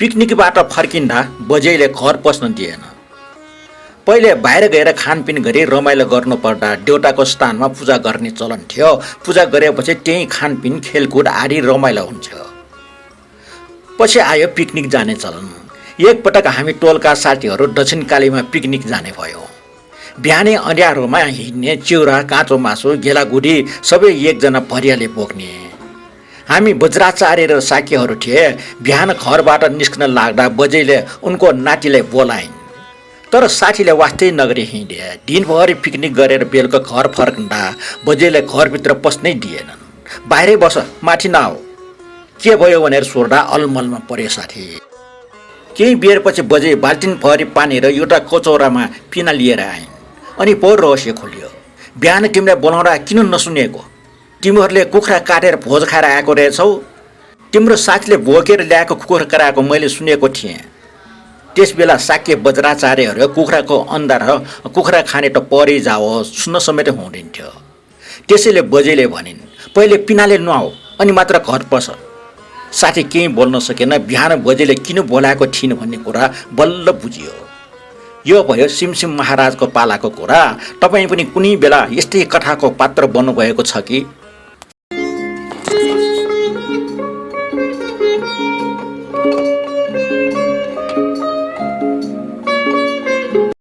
पिकनिकबाट फर्किँदा बजेले घर पस्न दिएन। पहिले बाहिर गएर खानपिन गरी रमाइलो गर्नुपर्दा देउताको स्थानमा पूजा गर्ने चलन थियो। पूजा गरेपछि त्यही खानपिन खेलकुद आदि रमाइलो हुन्थ्यो। पछि आयो पिकनिक जाने चलन। एकपटक हामी टोलका साथीहरू दक्षिणकालीमा पिकनिक जाने भयो। बिहानै अँध्यारोमा हिँड्ने, चिउरा, काँचो मासु, गेलागुडी सबै एकजना परियाले बोक्ने। हामी बज्राचार्य र साक्यहरू थिए। बिहान घरबाट निस्कन लाग्दा बजेले उनको नातिलाई बोलाइन्, तर साथीले वास्तै नगरी हिँडे। दिनभरि पिकनिक गरेर बेलुका घर फर्कँदा बजेले घरभित्र पस्नै दिएनन्। बाहिरै बस, माथि नआऊ। के भयो भनेर सोध्दा अलमलमा परे साथी। केही बेरपछि बजे बाल्टिनभरि पानी र एउटा कचौरामा पिना लिएर आइन्। अनि पो रहस्य खोलियो। बिहान तिमीलाई बोलाउँदा किन नसुनेको? तिमीहरूले कुखुरा काटेर भोज खाएर आएको रहेछौ। तिम्रो साथीले बोकेर ल्याएको कुखुरा कराएको मैले सुनेको थिएँ। त्यसबेला साक्य बज्राचार्यहरू कुखुराको अन्डा र कुखुरा खाने त परै जाओ सुन्न समेत हुँदैन थियो। त्यसैले बजेले भनिन्, पहिले पिनाले नुहाऊ अनि मात्र घर पस। साथी केही बोल्न सकेन। बिहान बजेले किन बोलाएको थिइन् भन्ने कुरा बल्ल बुझियो। यो भयो सिमसिम महाराजको पालाको कुरा। तपाईँ पनि कुनै बेला यस्तै कथाको पात्र बन्नुभएको छ कि?